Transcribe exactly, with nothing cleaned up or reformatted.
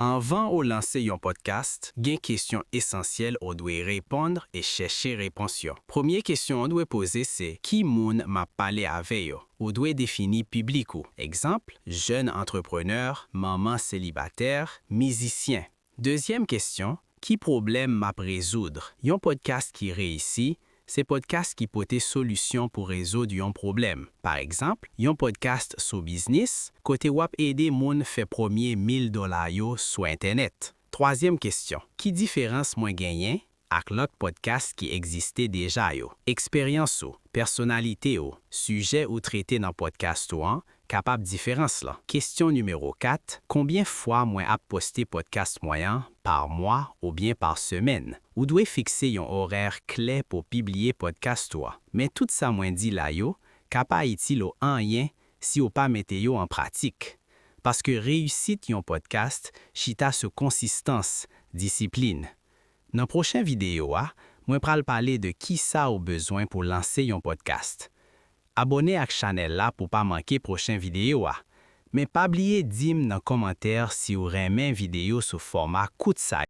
Anvan ou lanse yon podcast, gen kesyon esansyèl ou dwe reponn e chèche repons yo. Premye kesyon ou dwe poze se, ki moun m ap pale avè yo? Ou dwe defini piblik ou. Egzanp, jèn antreprenè, manman selibatè, mizisyen. Dezyèm kesyon, ki pwoblèm m ap rezoud? Yon podcast ki reyisi, se podcast ki pote solisyon pou rezoud yon pwoblèm. Pa egzanp, yon podcast sou biznis, kote w ap ede moun fè premye mil dola yo sou entènèt. Twazyèm kesyon, ki diferans mwen genyen ak lòt podcast ki egziste deja yo? Eksperyans ou, pèsonalite ou, sijè ou trete nan podcast ou an, kapab diferans lan. Kesyon nimewo kat, konbyen fwa mwen ap poste podcast mwen an pa mwa oubyen pa semèn? Ou dwe fikse yon orè klè pou pibliye podcast ou an. Men tout sa mwen di la yo ka pa itil ou anyen si ou pa mete yo an pratik. Paske reyisit yon podcast chita sou konsistans, disiplin. Nan pwochen videyo a, mwen pral pale de kisa ou bezwen pou lanse yon podcast. Abòne ak chanèl la pou pa manke pwochen videyo a. Men pa bliye di m nan kòmantè si ou renmen videyo sou fòma kout sa.